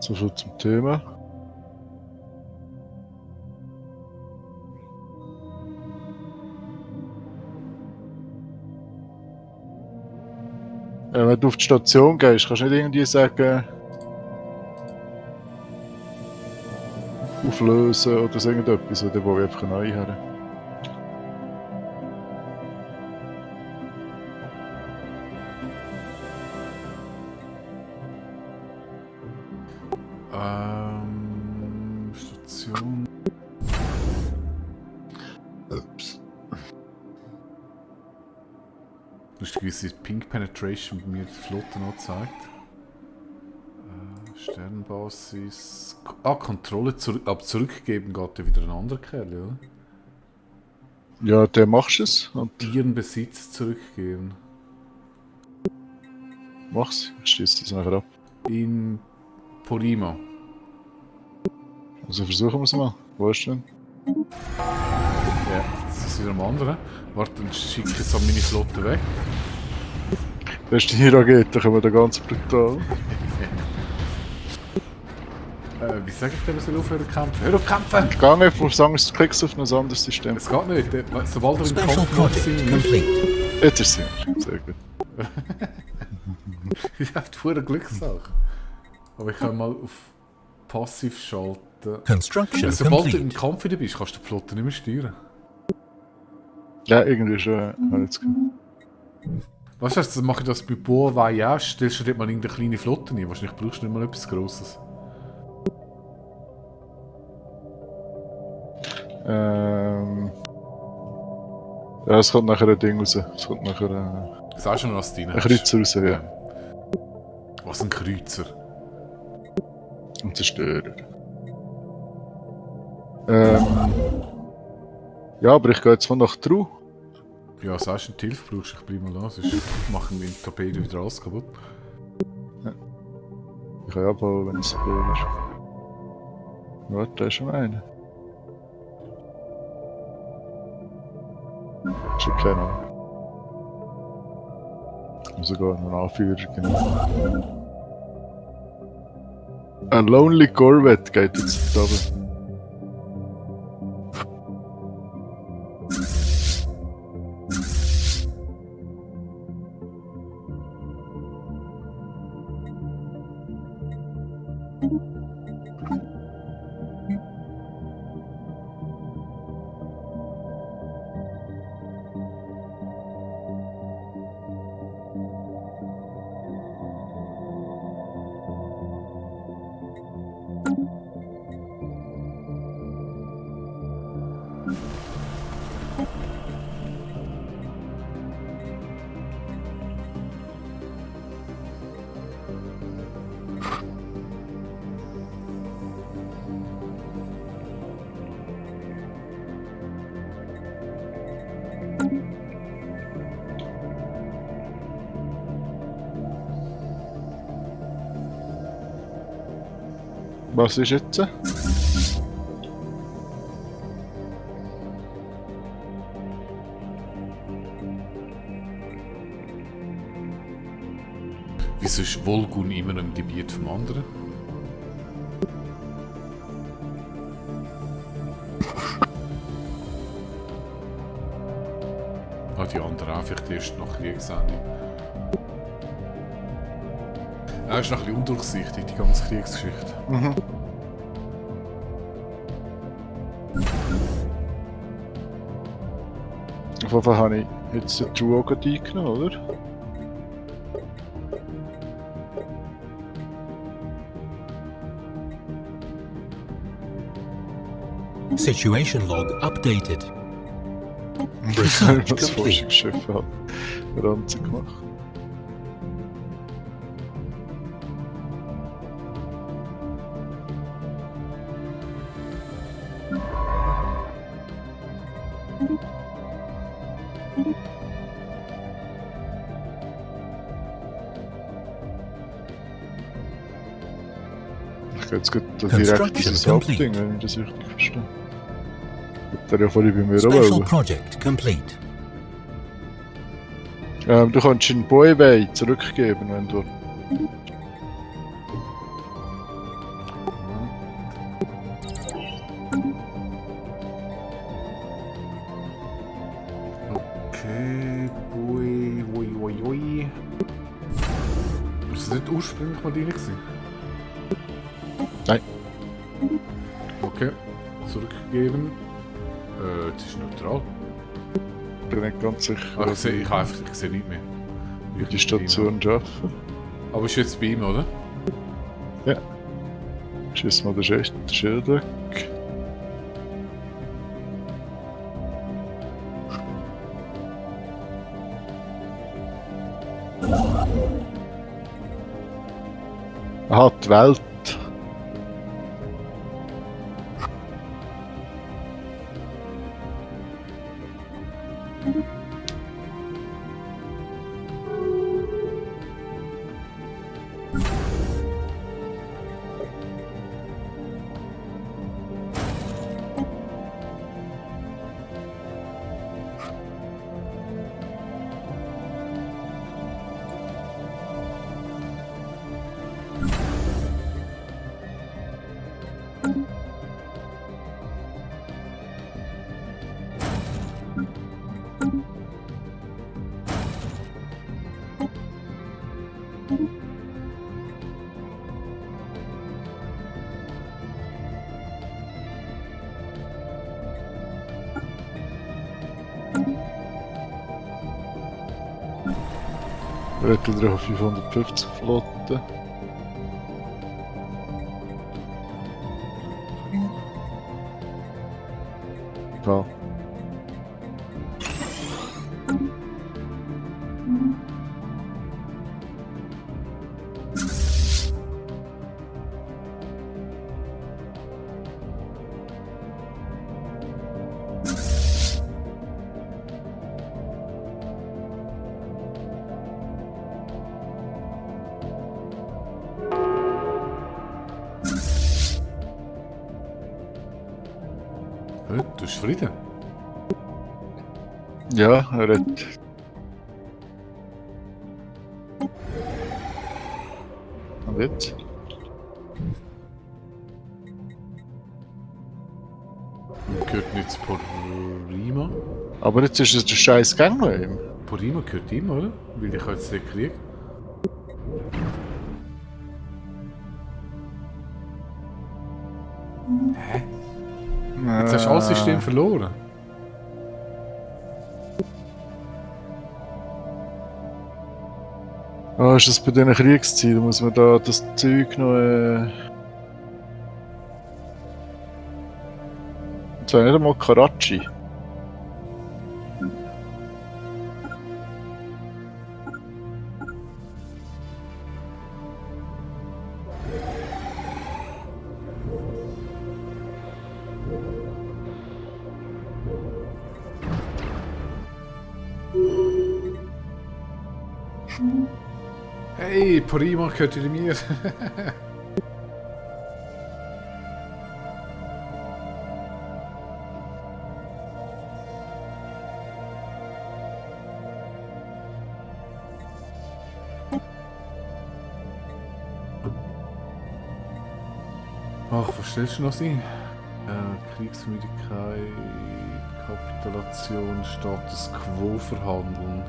So viel zum Thema. Wenn du auf die Station gehst, kannst du nicht irgendwie sagen, auflösen oder so irgendetwas, oder wo wir einfach neu haben. Station. Ups. Lustigerweise ist Pink Penetration bei mir die Flotte noch gezeigt. Sternbasis. Kontrolle zurück. Aber zurückgeben geht ja wieder ein anderer Kerl, oder? Ja, der machst es und Ihren Besitz zurückgeben. mach's. Ich schließe das nachher ab. In Porima. Also versuchen wir es mal. Wo ist denn? Ja, das ist wieder am anderen. Warte, dann schicke ich jetzt an meine Flotte weg. Wenn es hier angeht, dann können wir da ganz brutal. Wie sage ich dir, was soll aufhören zu kämpfen? Hör auf kämpfen! Ich gehe einfach auf Angst, klickst auf ein anderes System. Es geht nicht. Sobald wir im Special Kampf project sind, complete. Jetzt ist es sehr gut. ich habe die Glückssache. Aber ich kann mal auf Passiv schalten. Construction Sobald du im complete. Kampf wieder bist, kannst du die Flotte nicht mehr steuern. Ja, irgendwie schon. Habe ich jetzt gehört. Weißt du, das mache ich das bei Boa Voyage, stellst du dort mal irgendeine kleine Flotte rein. Wahrscheinlich brauchst du nicht mal etwas Grosses. Ja, es kommt nachher ein Ding raus. Es kommt nachher Sagst du noch, was du rein ein hast? Kreuzer raus, ja. Was ein Kreuzer. Ein Zerstörer. Ja, aber ich gehe jetzt von nach True. Ja, sagst du, die Hilfe brauchst, ich bleib mal da, sonst machen wir in Torpedo wieder alles kaputt. Ich kann ja abbauen, wenn es so blöd ist. Warte, da ist schon einer. Ist ja keine Ahnung. Sogar noch ein Anführer, genau. Ein Lonely Corvette geht jetzt da runter. Was ist jetzt? Wieso ist Volgun immer noch im Gebiet vom anderen? Die anderen auch vielleicht erst nach Kriegsende. Er ist noch ein bisschen undurchsichtig, die ganze Kriegsgeschichte. Mhm. Auf jeden Fall habe ich jetzt den True auch gerade eingenommen, oder? Situation log updated. Ich Research habe das complete. Forschungsschiff Ranzen gemacht. Ich gehe jetzt gerade direkt Construction dieses complete. Hauptding, wenn ich das richtig verstehe. Hat er ja vorhin bei mir auch Special wollen. project complete. Du kannst den Boyway zurückgeben, wenn du... Okay, ui. Ist das nicht ursprünglich mal drin gewesen? Nein. Okay, zurückgegeben. Jetzt ist neutral. Ich bin nicht ganz sicher, Ah, ich sehe nicht mehr. wie die Station arbeiten. Aber ist jetzt bei ihm, oder? Ja. Schieß mal den Schild weg. Aha, die Welt. Rettet er auf 550 Flotten. Ja. Du hast Frieden. Ja, er hat. Und jetzt? Gehört nicht zu Porima. Aber jetzt ist es der scheiß Gang noch ihm. Porima gehört ihm, oder? Weil ich jetzt den Krieg. Hä? Jetzt hast du alles System verloren. Ah, ist das bei diesen Kriegszielen? Muss man da das Zeug noch. Jetzt habe ich nicht einmal Karachi. Hey, Porima gehört wieder mir. Ach, was stellst du noch ein? Kriegsmüdigkeit, Kapitulation, Status Quo verhandeln.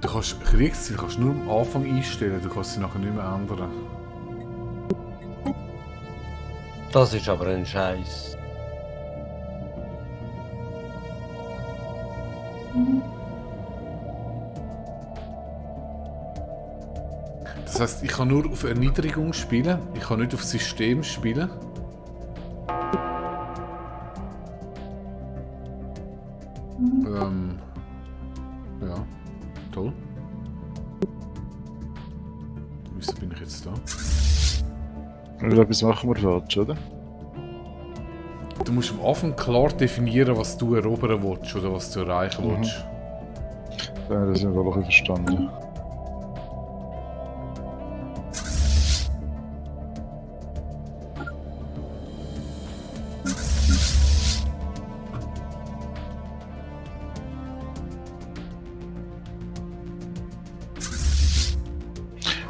Du kannst Kriegsziele kannst nur am Anfang einstellen, du kannst sie nachher nicht mehr ändern. Das ist aber ein Scheiß. Das heisst, ich kann nur auf Erniedrigung spielen, ich kann nicht auf System spielen. Ja, toll. wieso bin ich jetzt da? Oder etwas machen wir falsch, oder? Du musst am Anfang klar definieren, was du erobern willst oder was du erreichen willst. Ja, das sind wir wohl verstanden.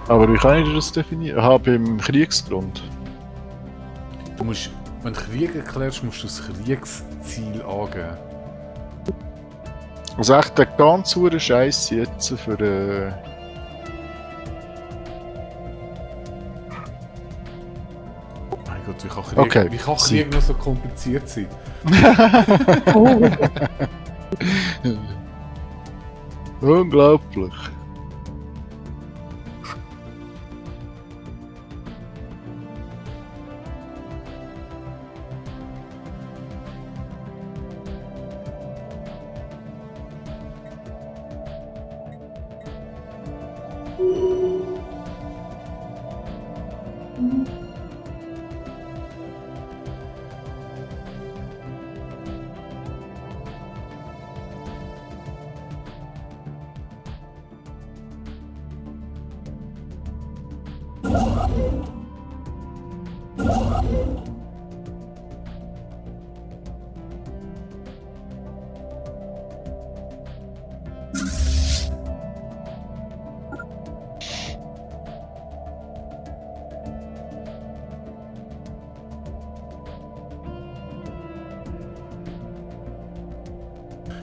Aber wie kann ich das definieren? Aha, beim Kriegsgrund. Du musst, wenn du Krieg erklärst, musst du das Kriegsziel angeben. Also echt der ganz hure Scheiß jetzt für Mein Gott, wie kann Krieg, Okay, wie kann Sieg. Krieg noch so kompliziert sein? Unglaublich.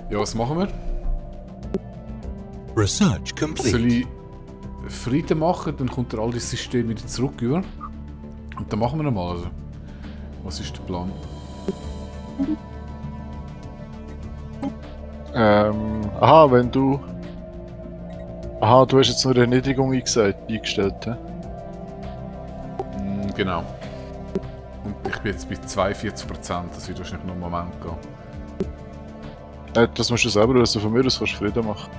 Ja, was machen wir? Research Soll complete. ich Frieden machen, dann kommt all das System wieder zurück, über. Und dann machen wir nochmal. Also. Was ist der Plan? Aha, wenn du... Aha, du hast jetzt nur eine Erniedrigung eingestellt, hä? Genau. Und ich bin jetzt bei 42%, das wird wahrscheinlich noch einen Moment gehen. Das musst du selber lösen, von mir aus kannst du Frieden machen.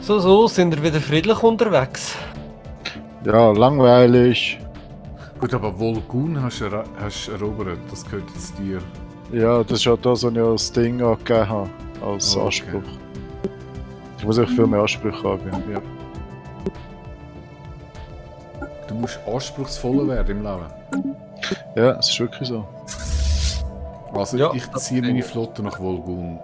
So, sind wir wieder friedlich unterwegs. Ja, langweilig. Gut, aber Volgun hast du erobert, das gehört jetzt dir. Ja, das ist ja das, was ich als Ding angegeben habe, als Okay. Anspruch. Ich muss echt viel mehr Ansprüche angeben. Ja. Du musst anspruchsvoller werden im Leben. Ja, es ist wirklich so. Also Ja, ich das ziehe sehe meine ich. Flotte nach Volgun.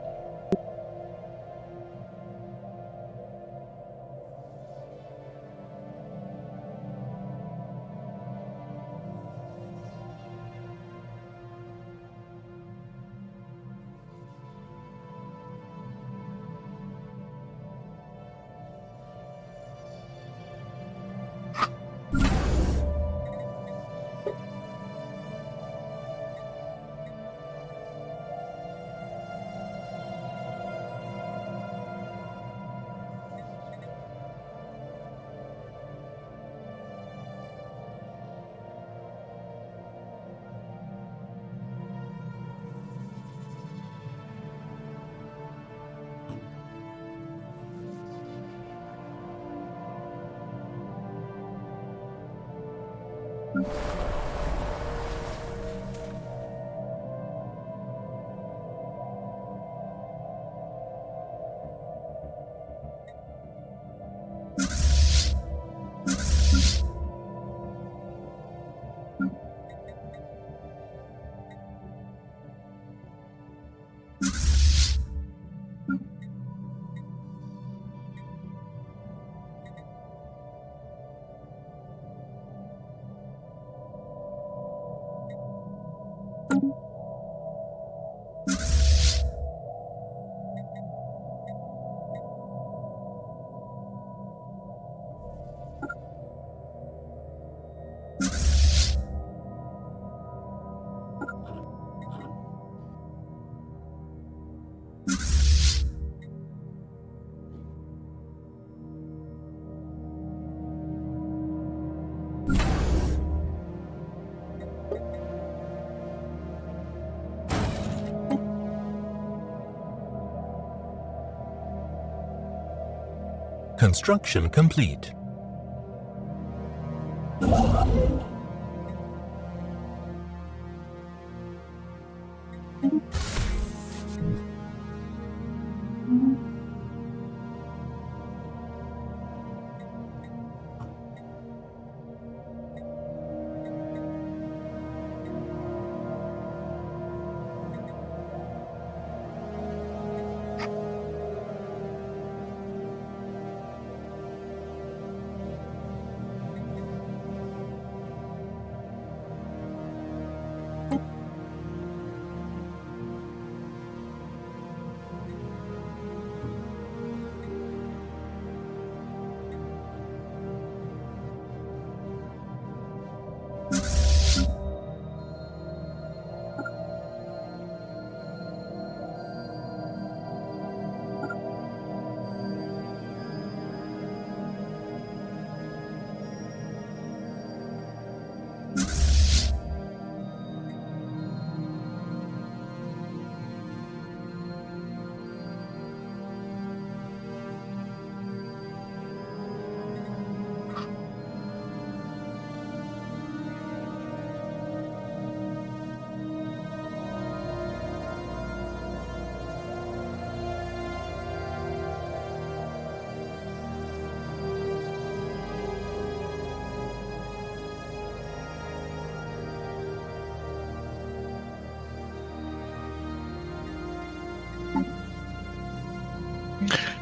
Construction complete.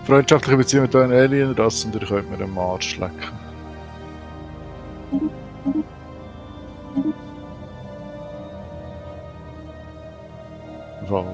Freundschaftliche Beziehung mit einer Alienrasse und ihr könnt mir den Arsch lecken. Wow.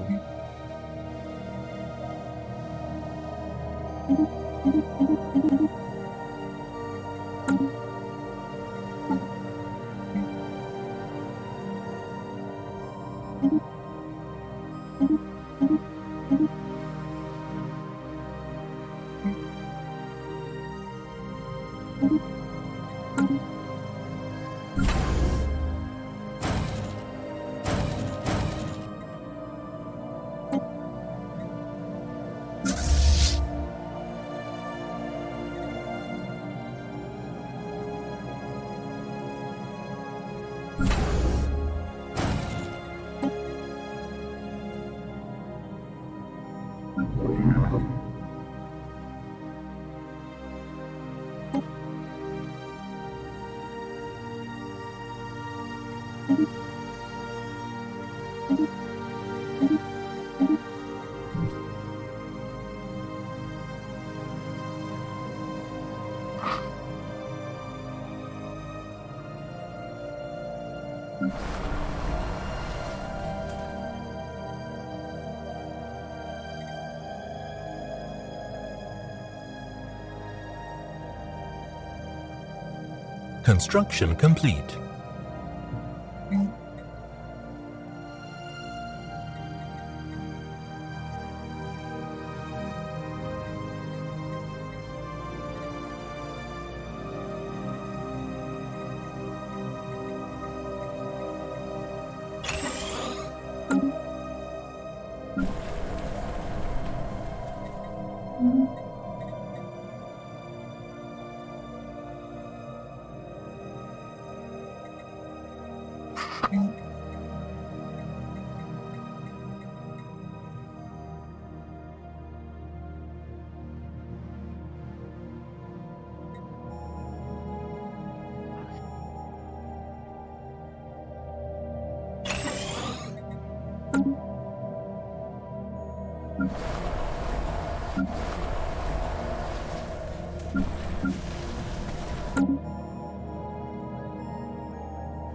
Construction complete.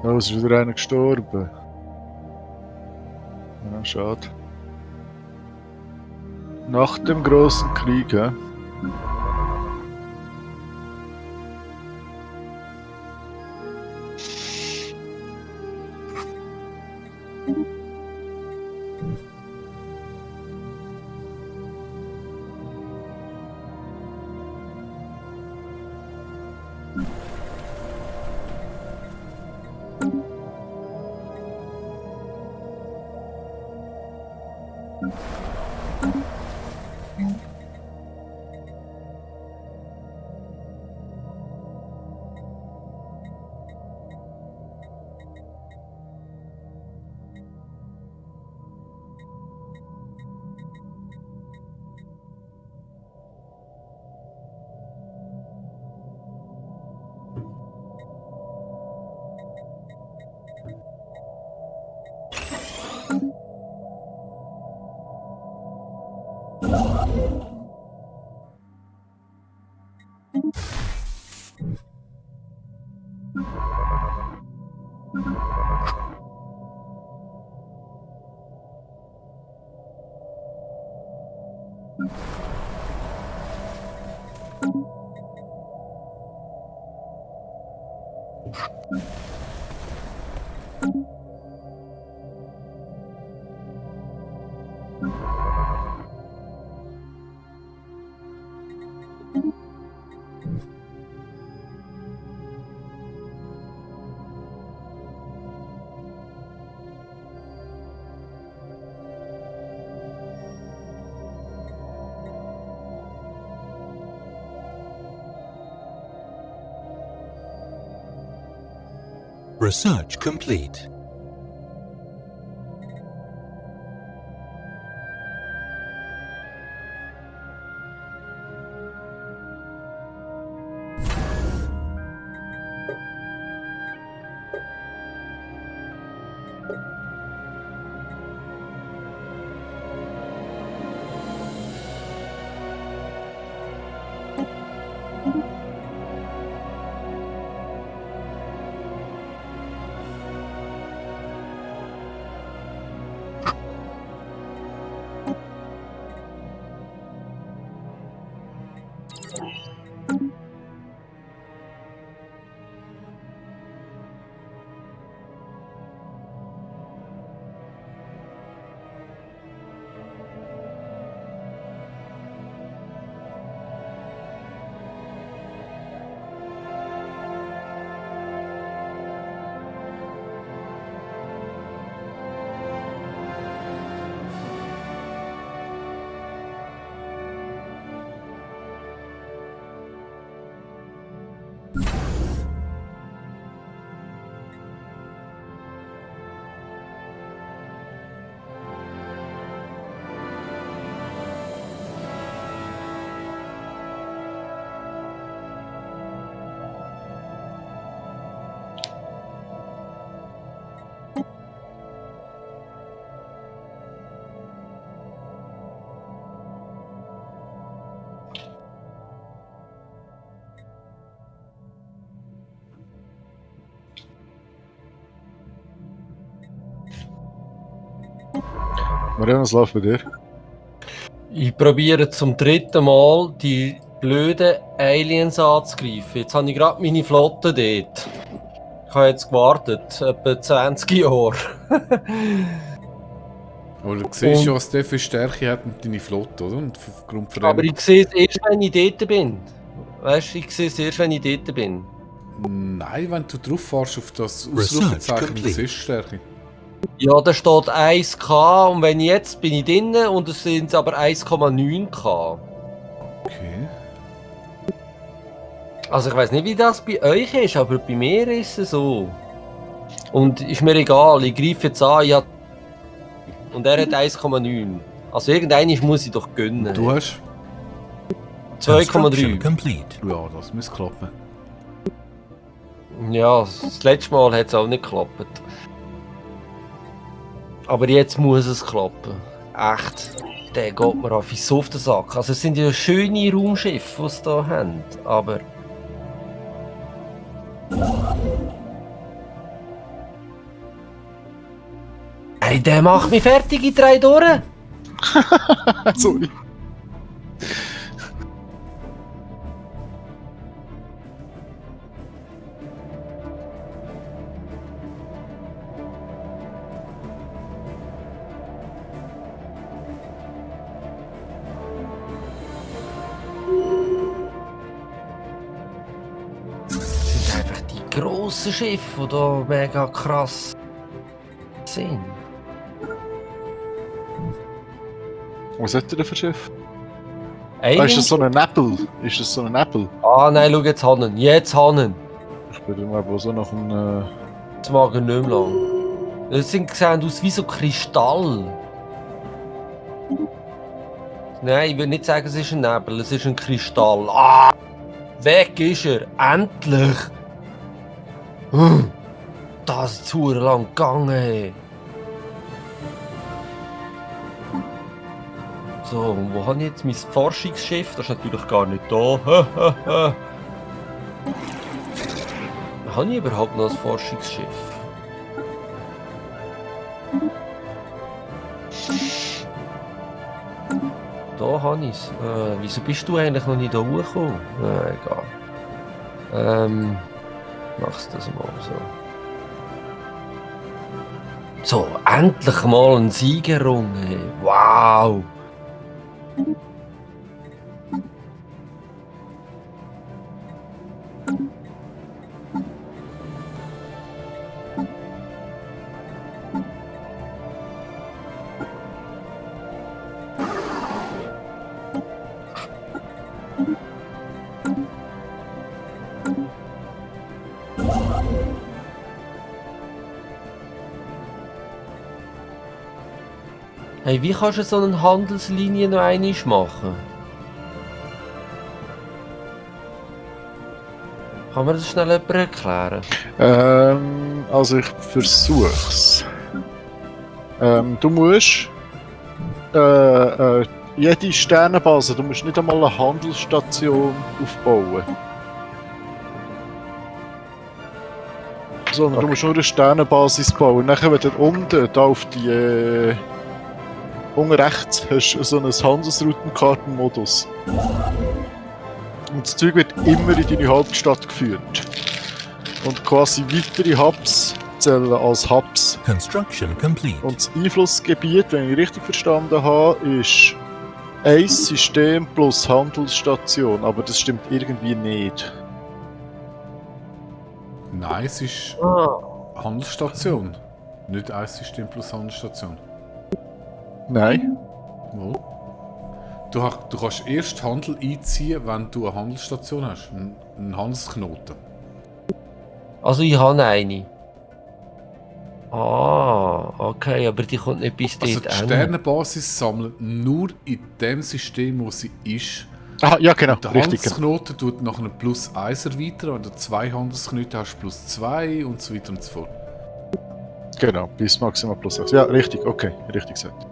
Oh, es ist wieder einer gestorben. Ja, schade. Nach dem großen Krieg, hä? Research complete. Marianne, was läuft bei dir? Ich probiere zum dritten Mal die blöden Aliens anzugreifen. Jetzt habe ich gerade meine Flotte dort. Ich habe jetzt gewartet, etwa 20 Jahre. Aber du siehst Und- ja, was der für Stärke hat mit deiner Flotte, oder? Und aufgrund von Aber dem... ich sehe es erst, wenn ich dort bin. Weißt du, ich sehe es erst, wenn ich dort bin. Nein, wenn du drauf fährst auf das Research Ausrufezeichen, dann complete. siehst du Stärke. Ja, da steht 1K und wenn jetzt bin ich drinnen und es sind aber 1,9K. Okay. Also ich weiß nicht, wie das bei euch ist, aber bei mir ist es so. Und ist mir egal, ich greife jetzt an, ja. Und er hat 1,9. Also irgendeines muss ich doch gönnen. Du hast... Construction 2,3. complete. Ja, das muss klappen. Ja, das letzte Mal hat es auch nicht geklappt. Aber jetzt muss es klappen. Echt. Der geht mir so auf den Sack. Also es sind ja schöne Raumschiffe, die sie hier haben. Aber... Hey, der macht mich fertig in 3 durch. Sorry. Das sind einfach die grossen Schiffe, die hier mega krass sind. Was hat er denn für Schiff? Alien? Ah, ist das so ein Apple? Ist das so ein Apple? Ah nein, schau jetzt Hannen. Jetzt Hannen. Ich bin dann aber so nach einem... Das mag er nicht mehr lang. Das sehen aus wie so Kristall. Nein, ich will nicht sagen, es ist ein Nebel, es ist ein Kristall. Ah! Weg ist er! Endlich! Das ist zu lang gegangen. Hey. So, und wo habe ich jetzt mein Forschungsschiff? Das ist natürlich gar nicht da. Habe ich überhaupt noch ein Forschungsschiff? Da habe ich es. Wieso bist du eigentlich noch nicht da hochgekommen? Egal. Machst das mal so. So, endlich mal ein Sieg errungen. Wow! Hey, wie kannst du so eine Handelslinie noch einmal machen? Kann mir das schnell jemand erklären? Also ich versuch's. Du musst jede Sternenbase, du musst nicht einmal eine Handelsstation aufbauen. Sondern du musst nur eine Sternenbasis bauen. Nachher, wenn du unten da auf die unten rechts hast du so einen Handelsroutenkartenmodus. Und das Zeug wird immer in deine Hauptstadt geführt. Und quasi weitere Hubs zählen als Hubs. Construction complete. Und das Einflussgebiet, wenn ich richtig verstanden habe, ist ein System plus Handelsstation. Aber das stimmt irgendwie nicht. Nein, es ist Handelsstation. Nicht ein System plus Handelsstation. Nein. Wohl. Du kannst erst Handel einziehen, wenn du eine Handelsstation hast. Einen Handelsknoten. Also ich habe eine. Ah, okay, aber die kommt nicht bis Also dort die Sternenbasis sammelt nur in dem System, wo sie ist. Ah, ja, genau. Der Richtig. Handelsknoten tut nach einem plus 1 erweitern. Wenn du 2 Handelsknoten hast, plus 2 und so weiter und so fort. Genau, bis maximal plus 6. Ja, richtig, okay, richtig gesagt.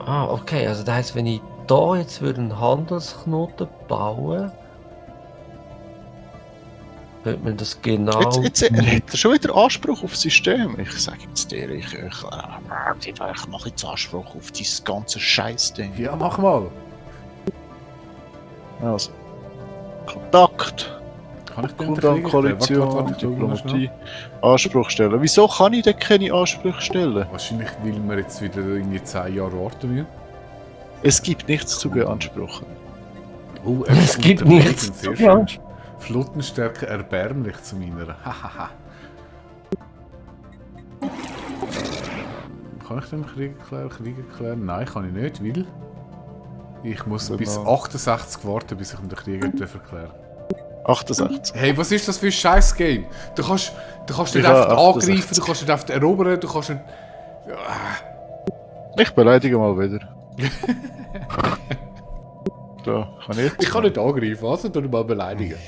Ah, okay, also das heisst, wenn ich da jetzt einen Handelsknoten bauen, könnte man das genau... Jetzt hat er schon wieder Anspruch auf das System. Ich sage jetzt dir, ich mache jetzt Anspruch auf dieses ganze Scheißding. Ja, mach mal. Also, Kontakt, Kann ich den Koalition, Diplomatie, Anspruch stellen. Wieso kann ich denn keine Ansprüche stellen? Wahrscheinlich, weil wir jetzt wieder irgendwie 10 Jahre warten müssen. Es gibt nichts zu beanspruchen. Oh, Es gibt nichts. Sehr Ja. schön. Flottenstärke erbärmlich zu meiner. Hahaha. Kann ich dem Krieg erklären? Nein, kann ich nicht, weil ich muss bis 68 warten, bis ich ihm den Krieg erklären. 68. Hey, was ist das für ein Scheiß-Game? Du kannst nicht Ich einfach habe angreifen, 68. du kannst nicht einfach erobern, du kannst nicht... Ich beleidige mal wieder. Da kann ich jetzt. Ich kann nicht angreifen, also tu dich mal beleidigen.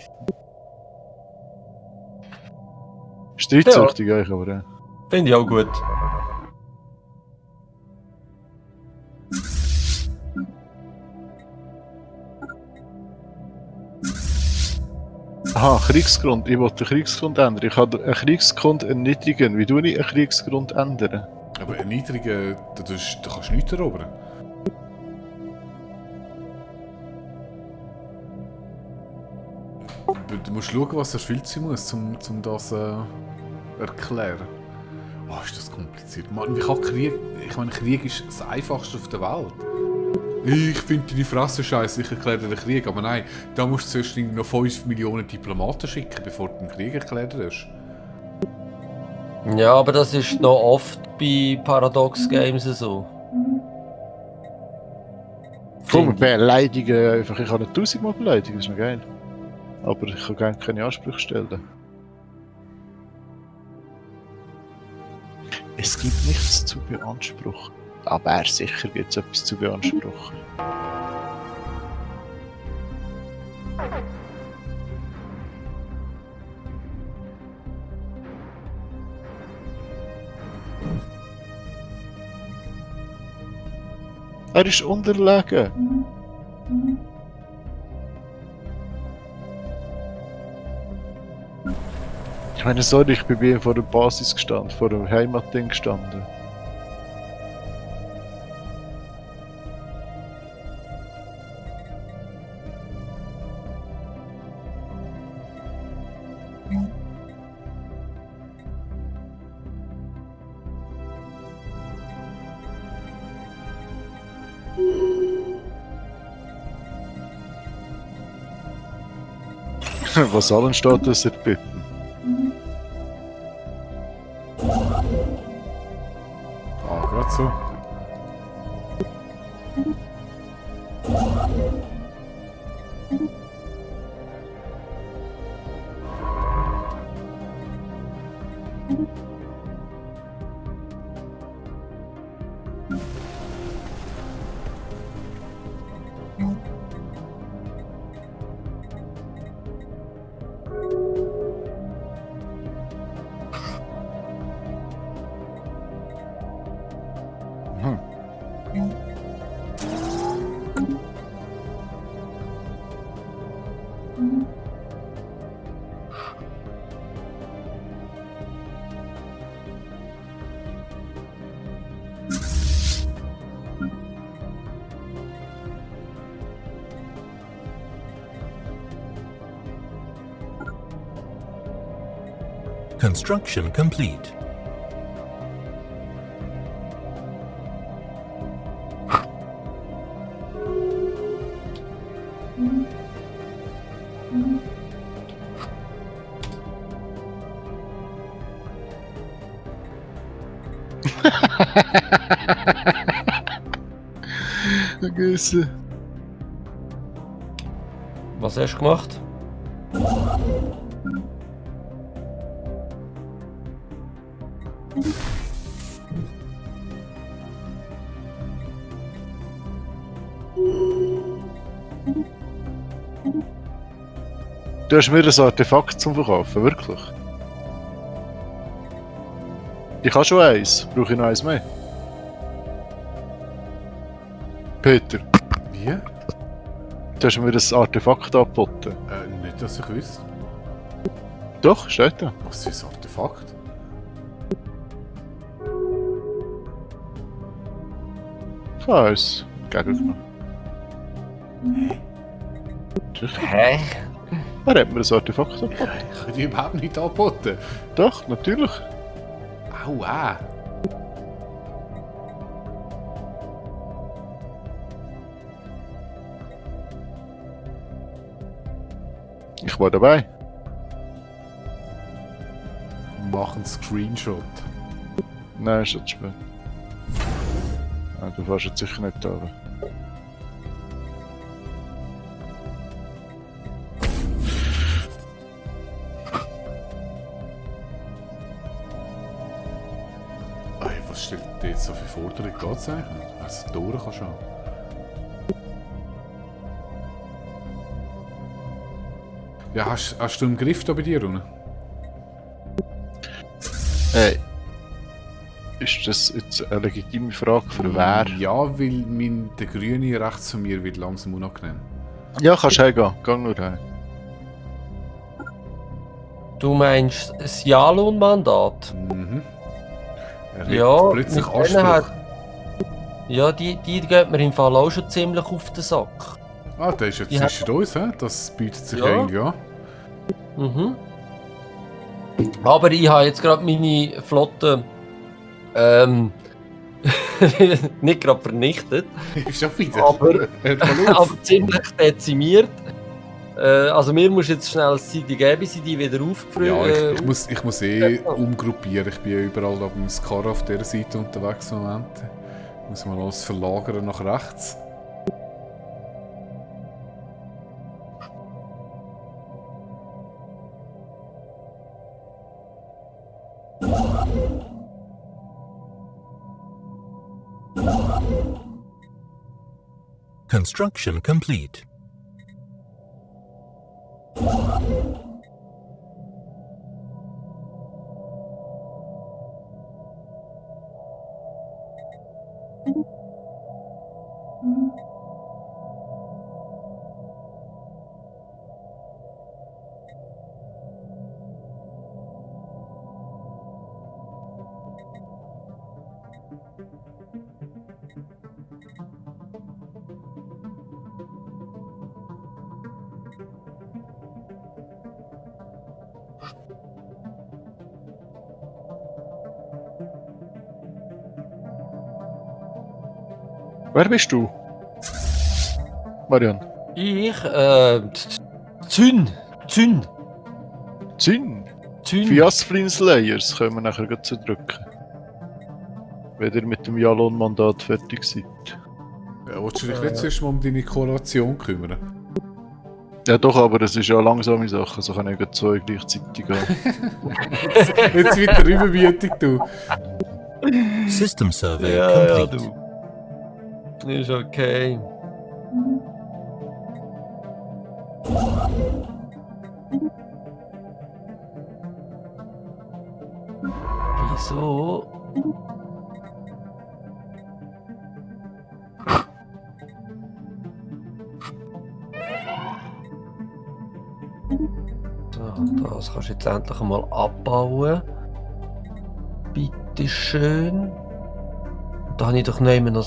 Streitsüchtig eigentlich, aber ja. Finde ich auch gut. Aha, Kriegsgrund. Ich wollte den Kriegsgrund ändern. Ich kann einen Kriegsgrund erniedrigen. Wie tue ich einen Kriegsgrund ändern? Aber erniedrigen, da kannst du nichts erobern. Du musst schauen, was erfüllt sein muss, um das erklären. Oh, ist das kompliziert. Mann, wie kann Krieg... Ich meine, Krieg ist das Einfachste auf der Welt. Ich finde deine Fresse scheiße, ich erkläre dir den Krieg. Aber nein, da musst du zuerst noch 5 Millionen Diplomaten schicken, bevor du den Krieg erklärt hast. Ja, aber das ist noch oft bei Paradox Games so. Komm, beleidigen einfach. Ich kann nicht 1000-mal beleidigen, das ist noch geil. Aber ich kann gerne keine Ansprüche stellen. Es gibt nichts zu beanspruchen. Aber sicher gibt es etwas zu beanspruchen. Er ist unterlegen. Ich meine, sorry, ich bin bei ihm vor der Basis gestanden, vor dem Heimatding gestanden. Was allen steht, das erbitten. Ah, gerade so. Construction complete. Vergessen. Was hast du gemacht? Du hast mir ein Artefakt zum Verkaufen, wirklich? Ich habe schon eins. Brauche ich noch eins mehr? Peter, Wie? du hast mir ein Artefakt angeboten. Nicht, dass ich wüsste. Doch, steht da. Was für ein Artefakt? Ich weiß. Gegengenommen. Sicher. Hä? Er hat mir ein Artefakt angeboten. Ich habe die überhaupt nicht angeboten. Doch, natürlich. Aua. Ich war dabei. Mach einen Screenshot. Nein, ist jetzt spät. Ah, du fährst jetzt sicher nicht da. Ey, was stellt dir jetzt so viel Forderungen? Geht's eigentlich nicht? Also, durch kannst du schon. Ja, hast du einen Griff da bei dir unten? Hey. Ist das jetzt eine legitime Frage für wer? Ja, weil der Grüne rechts von mir wird langsam unangenehm. Ja, kannst du heimgehen. Geh nur heim. Du meinst das Jalon-Mandat? Mhm. Er hat Ja, plötzlich mit denen Anspruch. Ja, die geht mir im Fall auch schon ziemlich auf den Sack. Ah, der ist jetzt Die hat- zwischen uns, hä? Das bietet sich Ja. irgendwie an. Mhm. Aber ich habe jetzt gerade meine Flotte nicht gerade vernichtet, Schon wieder. Aber- Hört mal auf. aber ziemlich dezimiert. Also mir muss jetzt schnell eine Zeit geben, bis ich die wieder Ja, aufgefrüht. ich muss umgruppieren. Ich bin ja überall auf dem Skar auf dieser Seite unterwegs im Moment. Ich muss mal alles verlagern nach rechts. Construction complete. Wer bist du? Marian. Ich, Zün. Zyn. Zün. Fiasflin Slayers können wir nachher gleich zudrücken. Wenn ihr mit dem Jalon-Mandat fertig seid. Ja, willst du dich nicht zuerst mal um deine Koalition kümmern? Ja doch, aber es ist ja eine langsame Sache, so kann ich gleich zwei gleichzeitig gehen. Jetzt wieder übermütig, du. System survey Ja, complete. du. Ist okay. Wieso? So, das kannst du jetzt endlich einmal abbauen. Bitte schön. Da habe ich doch noch immer noch